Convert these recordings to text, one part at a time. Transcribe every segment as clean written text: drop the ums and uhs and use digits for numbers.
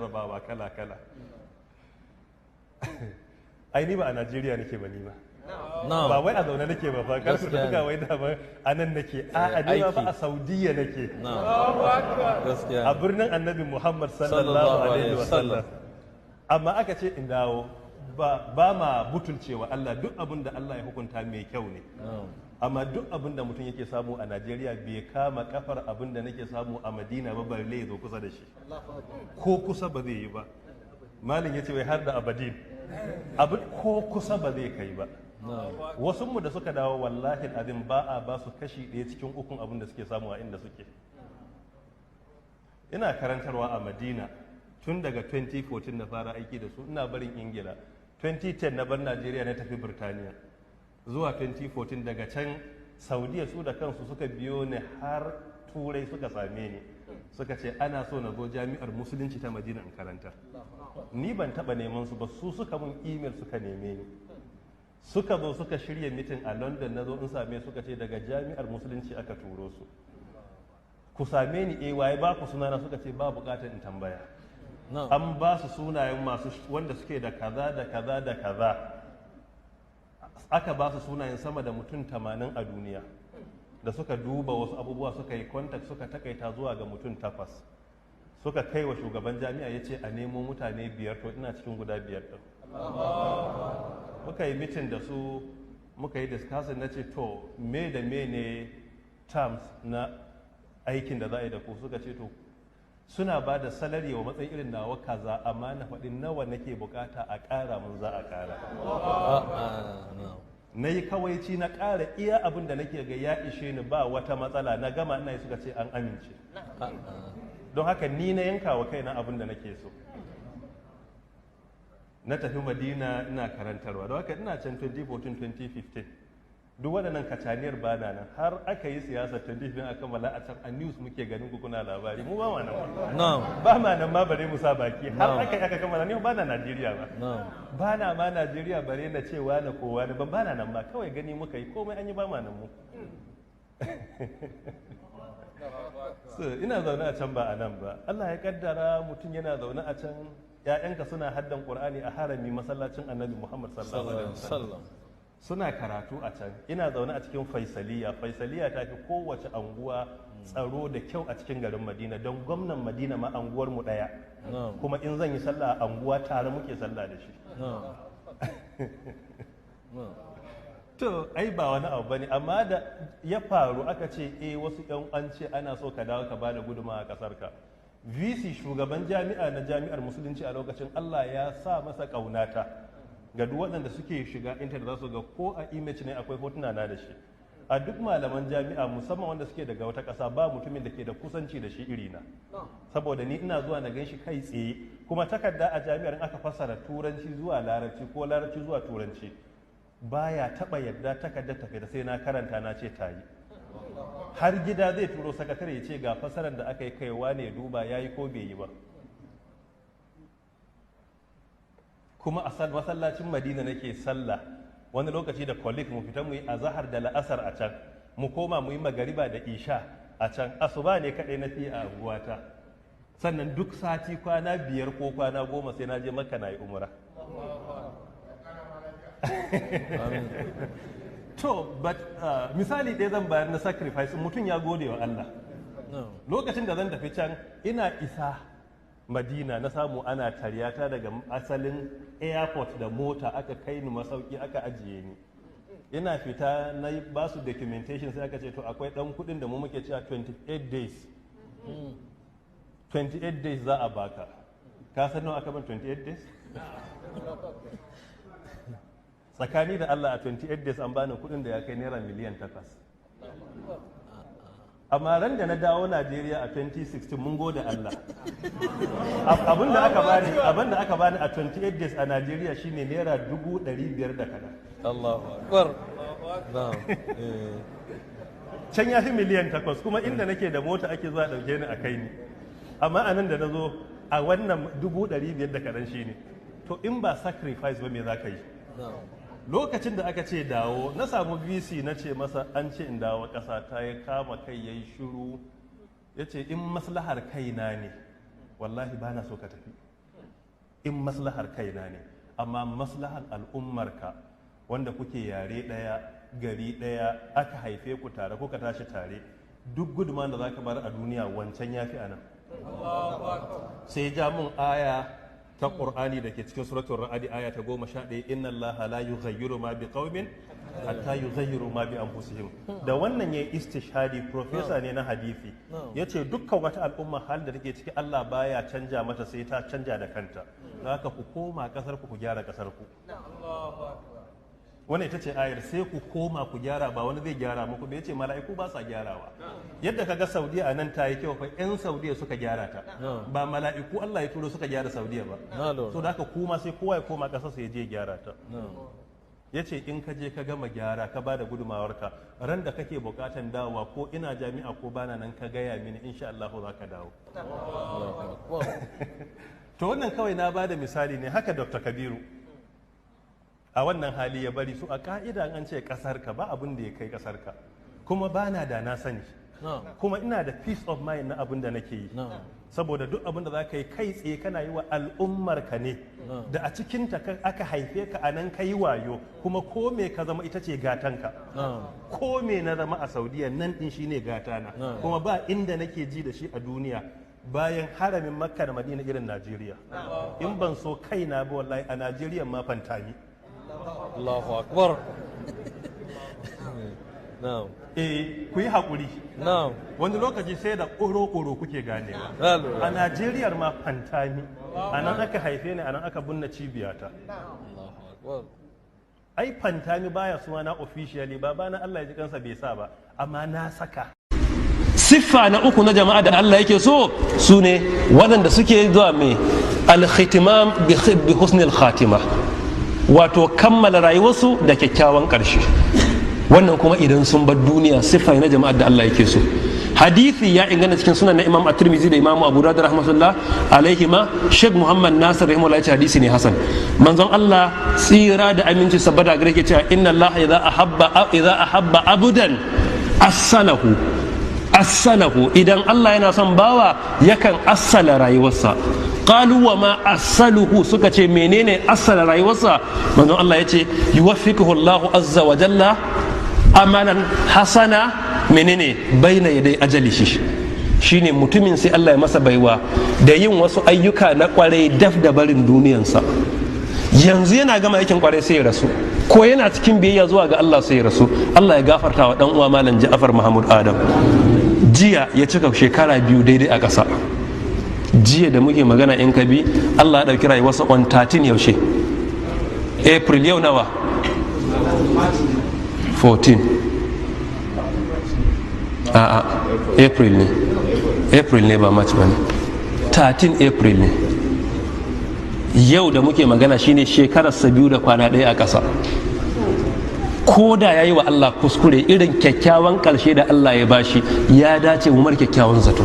Jarrabawa kala-kala. Ai ni ba a Najeriya nake ba, ni ba. Ba wai a zaune nake ba fa, kar ku Gaskiya ne. Ɗauka wai dama a nan nake. A ni ma fa a Saudiya nake. Gaskiya. A birnin Annabi Muhammad sallallahu alaihi wasallam. Amma aka ce in dawo. Ba ma butulcewa Allah. Duk abin da Allah ya hukunta mai kyau ne. Amma duk abin da mutum yake samu a Najeriya bai kama kafar abin da nake samu a Madina ba, balle ya zo kusa da shi. Ko kusa ba zai yi ba. Malin ya ce wai har da Abadin abin ko kusa ba zai kai ba. Wasu mu da suka dawo, wallahi abin ba a ba su kashi ɗaya cikin ukun abin da suke samu a inda suke. Ina karantarwa a Madina tun daga 2014 na fara aiki da su. Ina barin Ingila 2010, na bar Najeriya na tafi Birtaniya zuwa 2014. Daga can Saudiya su da kansu suka biyo ni har Turai, suka same ni, suka ce ana so na zo Jami'ar Musulunci ta Madina in karanta. Ni ban taba neman su ba, su suka mun email suka neme ni. Suka zo suka shirya meeting a London. Na zo in same, suka ce daga Jami'ar Musulunci aka turo su. Ku same ni. Eh, waye ba ku sunana? Suka ce ba bukatar in tambaya. An ba su sunayen masu wanda suke da kaza da kaza da kaza. Aka ba su sunayen sama da mutum 80 a duniya. Da suka duba wasu abubuwa, suka yi contact, suka takaita zuwa ga mutum takwas, suka kai wa shugaban jami'a, ya ce a nemo mutane biyar. To ina cikin guda biyar ɗin. Muka yi meeting da su, muka yi discussing. Na ce, to me da me ne terms na aikin da za a yi da ku? Suka ce to suna ba da salary wa matsayin irin nawa kaza, amma na faɗi nawa nake bukata a ƙara mun, za a ƙara. Na yi kawaici, na ƙara iya abin da nake ga ya ishe ni, ba wata matsala. Na gama, ina yi, suka ce an amince. Don haka ni na yanka wa kaina abin da nake so, na tafi Madina ina karantarwa. Don haka ina can 2014-2015, duk waɗannan kacaniyar ba na nan. Har aka yi siyasar 2015 aka kammala, a can a news muke ganin ku kuna labari. Mu ba ma nan ba. Ba ma nan ma bare mu sa baki. Har aka yi aka kammala, ni ba na Najeriya ba. Ba na ma Najeriya bare na cewa na kowa ne ban, ba na nan ba. Kawai gani muka yi komai an yi, ba ma nan mu. So ina zaune a can ba a nan ba. Allah ya kaddara mutum yana zaune a can, ‘ya'yanka suna haddan Qur'ani a harami, masallacin Annabi Muhammad sallallahu alaihi wasallam, suna karatu a can. Ina zaune a cikin Faisaliya. Faisaliya ta fi kowace anguwa tsaro da kyau a cikin garin Madina, don gwamnan Madina ma anguwar mu daya. Kuma in zan yi sallah a anguwa, tare muke sallah da shi. To ai ba wani abu bane. Amma da ya faru, aka ce eh, wasu yan an ce ana so ka dawo ka bada guduma a kasar ka. VC, shugaban jami'a na Jami'ar Musulunci a lokacin, Allah ya sa masa kaunata. Ga duk waɗanda suke shiga intanet za su ga ko a image ne akwai hotuna na da shi. A duk malaman jami'a, musamman wanda suke daga wata ƙasa, ba mutumin da ke da kusanci da shi irina, saboda ni ina zuwa na ganshi kai tsaye. Kuma takarda a jami'ar, in aka fassara Turanci zuwa Larabci ko Larabci zuwa Turanci, baya taba yadda takardar tafi da sai na karanta na ce ta yi. Har gida zai turo sakatare ya ce ga fasarar da aka yi, kaiwa ne duba ya yi ko bai yi ba. Kuma a masallacin Madina nake sallah. Wani lokaci da colleague mu fita mu yi azahar da la'asar a can, mu koma mu yi magariba da isha a can. Asuba ne kaɗai na fi a unguwata. Sannan duk sati kwana 5 ko kwana 10 sai na je Makka na yi umra. To but misali ɗaya zan bayar na sacrifice, mutum ya gode wa Allah. Lokacin da zan tafi can, ina isa Madina na samu ana taryata daga asalin airport da mota, aka kai ni masauki, aka ajiye ni. Ina fita na ba su documentation, sai aka ce to akwai dan kudin da mu muke cewa 28 days, 28 days za a baka. Ka san nawa aka ban 28 days? Tsakani da Allah, a 28 days an bani kudin da ya kai naira miliyan 8. Amma ran da na dawo Najeriya a 2016, mun gode Allah, abin da aka bani a 28 days a Najeriya shine naira 500,000 da kadan. Allahu akbar. Can ya fi miliyan 8. Kuma inda nake da mota ake zuwa dauke ni a kai ni. Amma a nan da na zo a wannan, 500,000 da kadan shine. To in ba sacrifice ba, me za ka yi? Lokacin da aka ce dawo, na samu VC, na ce masa an ce in dawo ƙasa ta. Ya kama kai ya yi shiru, ya ce in maslahar kaina ne. Wallahi ba na so ka tafi in maslahar kaina ne, amma maslahar al'ummarka wanda kuke yare ɗaya, gari ɗaya, aka haife ku tare, kuka tashi tare, duk gudunmawar da za ka bar a duniya, wancan ya fi anan. Sai ja mun aya ta Ƙur'ani da ke cikin Suratul Ra'adi, aya ta 11, "Inna Allaha la yughayyiru ma biqaumin hatta yughayyiru ma bi anfusihim." Da wannan yayi istishhadi, professor ne na hadisi, yace dukkan wata al'umma, hal da take ciki, Allah baya canja mata sai ta canja da kanta. Don haka ku koma kasar ku, ku gyara kasar ku. Wannan ita ce ayar. Sai ku koma ku gyara, ba wani zai gyara muku ba. Yace mala'iku ba sa gyarawa. Yadda kaga Saudiya a nan ta yi kyau fa, yan Saudiya suka gyara ta, ba mala'iku Allah ya turo suka gyara Saudiya ba. Na lura. So da haka kuma sai kowa ya koma kasar sa ya je gyara ta. Yace in ka je ka gama gyara, ka bada gudumawarka, ran da kake bukatan dawowa, ko ina jami'a ko bana nan, ka gaya mini, insha Allah za ka dawo. Allahu akbar. To wannan kawai na bada misali ne. Haka Dr. Kabiru a wannan hali ya bari su. A ka'ida an ce kasar ka, ba abin da ya kai kasar ka, kuma bana da na sani, kuma ina da peace of mind na abin da nake yi, saboda duk abin da za ka yi kai tsaye kana yi wa al'ummar ka ne da a cikinta aka haife ka, a nan ka yi wayo, kuma ko me ka zama ita ce gatanka. Ko me na zama a Saudiya nan din shine gatana, kuma ba inda nake ji da shi a duniya bayan haramin Makka da Madina irin Najeriya. In ban so kaina ba, wallahi a Najeriya ma Fantami. Allahu akbar. Na'am. Eh, ku yi haƙuri. Wani lokaci sai da ƙoro-ƙoro kuke ganewa. Na lura. A Najeriya ma Fantami, a nan aka haife ni, a nan aka binne cibiyata. Allahu akbar. Ai Fantami baya suna officially, babana Allah ya ji kansa bai sa ba, amma na saka. Siffa na uku na jama'a da Allah yake so su ne waɗanda suke zuwa mai alkhitimam bi husnil khatima, wato kammala rayuwarsu da kyakkyawan ƙarshe. Wannan kuma idan sun bar duniya, siffa na jama'a da Allah yake so. Hadisi ya inganta cikin sunan na Imam At-Tirmidhi da Imam Abu Dawud rahmatullah alaihima. Sheikh Muhammad Nasir rahimahullah ya ce hadisi ne hasan. Manzon Allah tsira da aminci sabbata gare ke cewa, "Inna Allah idza ahabba abudan assalahu assalahu." Idan Allah yana son bawa, yakan assala rayuwarsa. "Qalu wa ma assaluhu?" Suka ce, "Menene assala rayuwarsa?" Manzon Allah ya ce, "Yuwaffiquhu Allah azza wa jalla amalan hasana." Menene? "Baina yadai ajalihi." Shine mutumin sai Allah ya masa baiwa da yin wasu ayyuka na kwarai daf da barin duniyansa. Yanzu yana gama aikin kwarai sai ya rasu, ko yana cikin biyayya zuwa ga Allah sai ya rasu. Allah ya gafarta wa dan uwa Malam Ja'far Mahmud Adam. Jiya ya cika shekara 2 daidai a ƙasa. Jiya da muke magana, in ka bi, Allah ya ɗauki rayuwarsa on 13 yaushe? April. Yau nawa? 14. A'a, April ne, April ne, ba March ba ne. 13 April ne. Yau da muke magana shine shekararsa 2 da kwana 1 a ƙasa. Ko da ya yi wa Allah kuskure, irin kyakkyawan ƙarshe da Allah ya bashi ya dace mu mar kyakkyawan zato.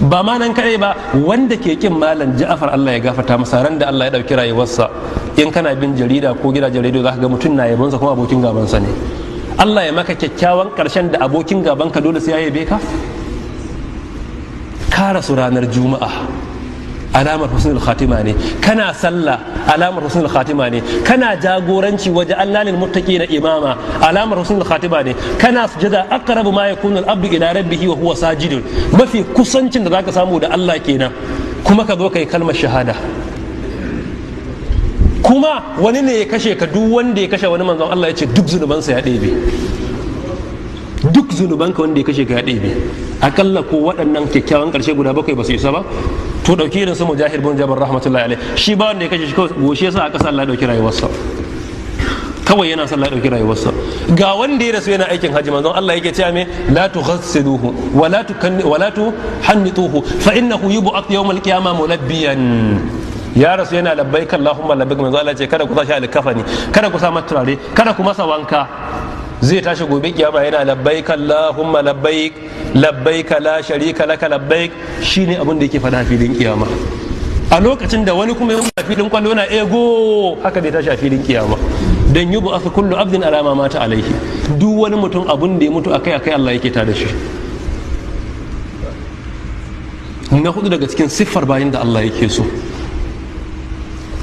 Ba ma nan kaɗai ba, wanda ke kin Malam Ja'afar, Allah ya gafarta masa, ran da Allah ya ɗauki rayuwarsa, in kana bin jarida ko gidajen rediyo, za ka ga mutum na yabonsa kuma abokin gabansa ne. Allah ya maka kyakkyawan ƙarshen da abokin gabanka dole sai ya yabe ka. Ka rasu ranar Juma'a, alamar husnul khatima ne. Kana sallah, alamar husnul khatima ne. Kana jagoranci waje, "Allah lil muttaqina imama", alamar husnul khatima ne. Kana sujada, "Aqrabu ma yakunu al abdu ila rabbih wa huwa sajidun", mafi kusancin da zaka samu da Allah kenan. Kuma ka zo kai kalmar shahada, kuma wani ne ya kashe ka. Duk wanda ya kashe wani, Manzon Allah ya ce duk zunubansa ya ɗebe. Duk zunubanka, wanda ya kashe ka ya ɗebe. Akalla ko waɗannan kyakkyawan ƙarshe guda bakwai ba su isa ba? To ɗauki irin su Mujahid bin Jabal rahmatullahi alaihi. Shi ba wanda ya kashe shi, kawai goshe sa a ƙasa, Allah ya ɗauki rayuwarsa. Kawai yana son Allah ya ɗauki rayuwarsa. Ga wanda ya rasu yana aikin hajji, Manzon Allah yake cewa me? "La tughassiluhu wa la tukanni wa la tuhannituhu, fa innahu yub'ath yawm al-qiyamah mulabbiyan." Ya rasu yana "Labbaik Allahumma labbaik". Manzon Allah ce kada ku sashi alkafani, kada ku sa masa turare, kada ku masa wanka. Zai tashi gobe kiyama yana "Labbaik Allahumma labbaik, labbaik la sharika laka labbaik". Shine abin da yake faɗa filin kiyama. A lokacin da wani kuma ya a filin kwallo na ego, haka zai tashi a filin kiyama. Dan "Yub'athu kullu abdin ala ma mata alaihi". Duk wani mutum, abun da ya mutu akai akai Allah yake tada shi. Na hudu daga cikin siffar bayan da Allah yake so,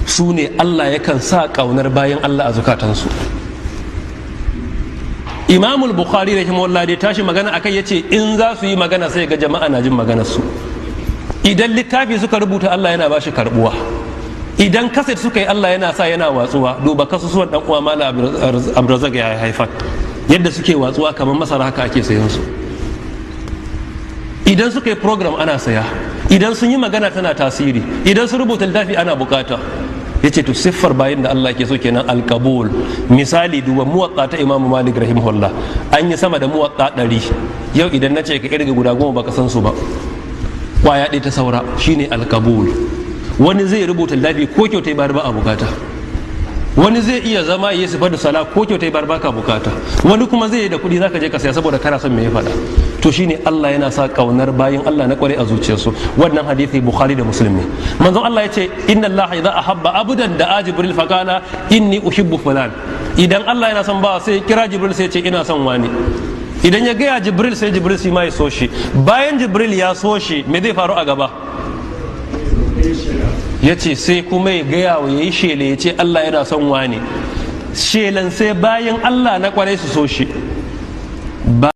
su ne Allah yakan sa ƙaunar bayan Allah a zukatansu. Imamul Bukhari rahimahullah da tashi magana akai, yace in za su yi magana, sai ga jama'a na jin maganar su. Idan littafi suka rubuta, Allah yana bashi karbuwa. Idan kaset suka yi, Allah yana sa yana watsuwa. Duba kasusuwan dan uwa Malam Abdulrazak ya haifar, yadda suke watsuwa kamar masara, haka ake sayan su. Idan suka yi program, ana saya. Idan sun yi magana, tana tasiri. Idan sun rubuta littafi, ana bukata. Yace to, siffar bayan da Allah ke so kenan, alkabul. Misali, duba Muwatta ta Imamu Malik rahimahullah. An yi sama da Muwatta 100. Yau idan na ce ka kirga guda 10, baka san su ba. Kwaya ɗaya ta saura, shine alkabul. Wani zai rubuta littafi, ko kyautai bayar ba a bukata. Wani zai iya zama yi sifar da sala, ko kyautai bayar baka bukata. Wani kuma zai yi da kuɗi, zaka je ka saya saboda kana son me ya faɗa. To, shine Allah yana sa kaunar bayin Allah na kware a zuciyarsu. Wannan hadisi Bukhari da Muslim ne. Manzon Allah ya ce: "Inna Allah idza ahabba abdan da'a Jibril faqala inni uhibbu fulan." Idan Allah yana son ba, sai kira Jibril, sai ya ce ina son wani. Idan ya gaya Jibril, sai Jibril shi ma ya so shi. Bayan Jibril ya so shi, me zai faru a gaba? Ya ce sai kuma ya gaya wa, ya yi shela, ya ce Allah yana son wani. Shelan sai bayan Allah na kwarai su so shi.